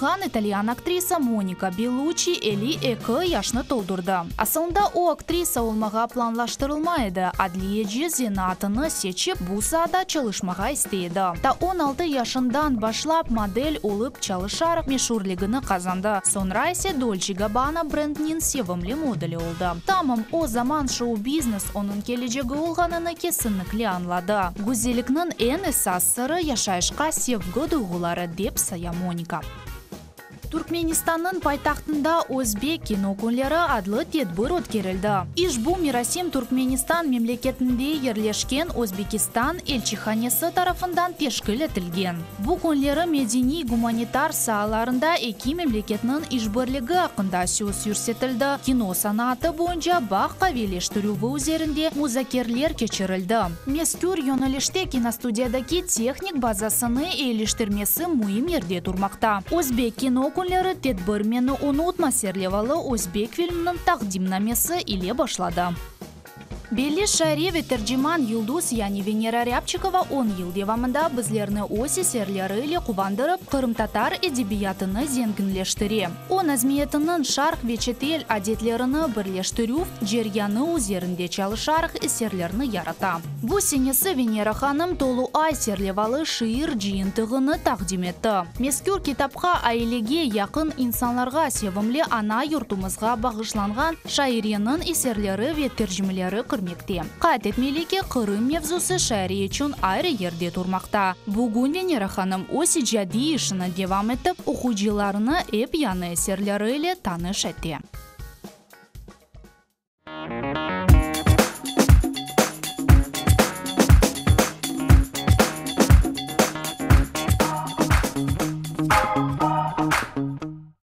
Tanılğan italyan aktrisa Monika Belluççi 52 yaşnı toldurdı. Asılında o aktrisa olmağa planlaştırılma edi, adliyeci zenaatını seçip, bu saada çalışmağa istey edi. Ta 16 yaşından başlap model olıp çalışaraq meşurligini qazandı, soñra ise Dolce Gabbana brendniñ sevimli modeli oldı. Tamam o zaman şou-biznes onıñ kelecegi olğanını kesinlikle añladı. Güzellikniñ eñ esas sırı, yaşayışqa sevgi duyğuları, dep saya Monika. Turkmenistannıñ paytahtında Özbek kino künleri adlı tedbir ötkerildi. İşbu merasim Turkmenistan memleketinde yerleşken Özbekistan elçihanesi tarafından teşkil etilgen. Bu künleri medeniy-gumanitar saalarında eki memleketniñ işbirligi aqqında söz yürsetildi, kino sanatı boyunca bağ qaviyleştirüvi üzerinde muzakerler keçirildi. Mezkür yönelişte kinostudiyadaki tehnik bazasını eyiliştirmesi müim yerde turmaqta. Özbek kino künleri tedbir Meni unutma serlevalı özbek filminiñ taqdimnamesi ile başladı. Belli şaire ve terciman Yulduz, yani Venera Râbçikova on yıl devamında bizlerni öz eserleri ile quvandırıp, qırımtatar edebiyatını zenginleştire. O, nazmiyetiniñ şarq ve çetel adetlerini birleştirüv ceryanı üzerinde çalışaraq eserlerni yarata. Bu senesi Venera hanım Tolu ay serlevalı şiir cıyıntığını taqdim etti. Mezkür kitapqa ailege, yaqın insanlarğa, sevimli ana yurtumızğa bağışlanğan şaireniñ eserleri ve tercimeleri kirmekte. Qayd etmeli ki, Qırım mevzusı şaire içün ayrı yerde turmaqta. Bugün Venera hanım öz icadiy işini devam etip, oquyıcılarını ep yañı eserleri ile tanış ete.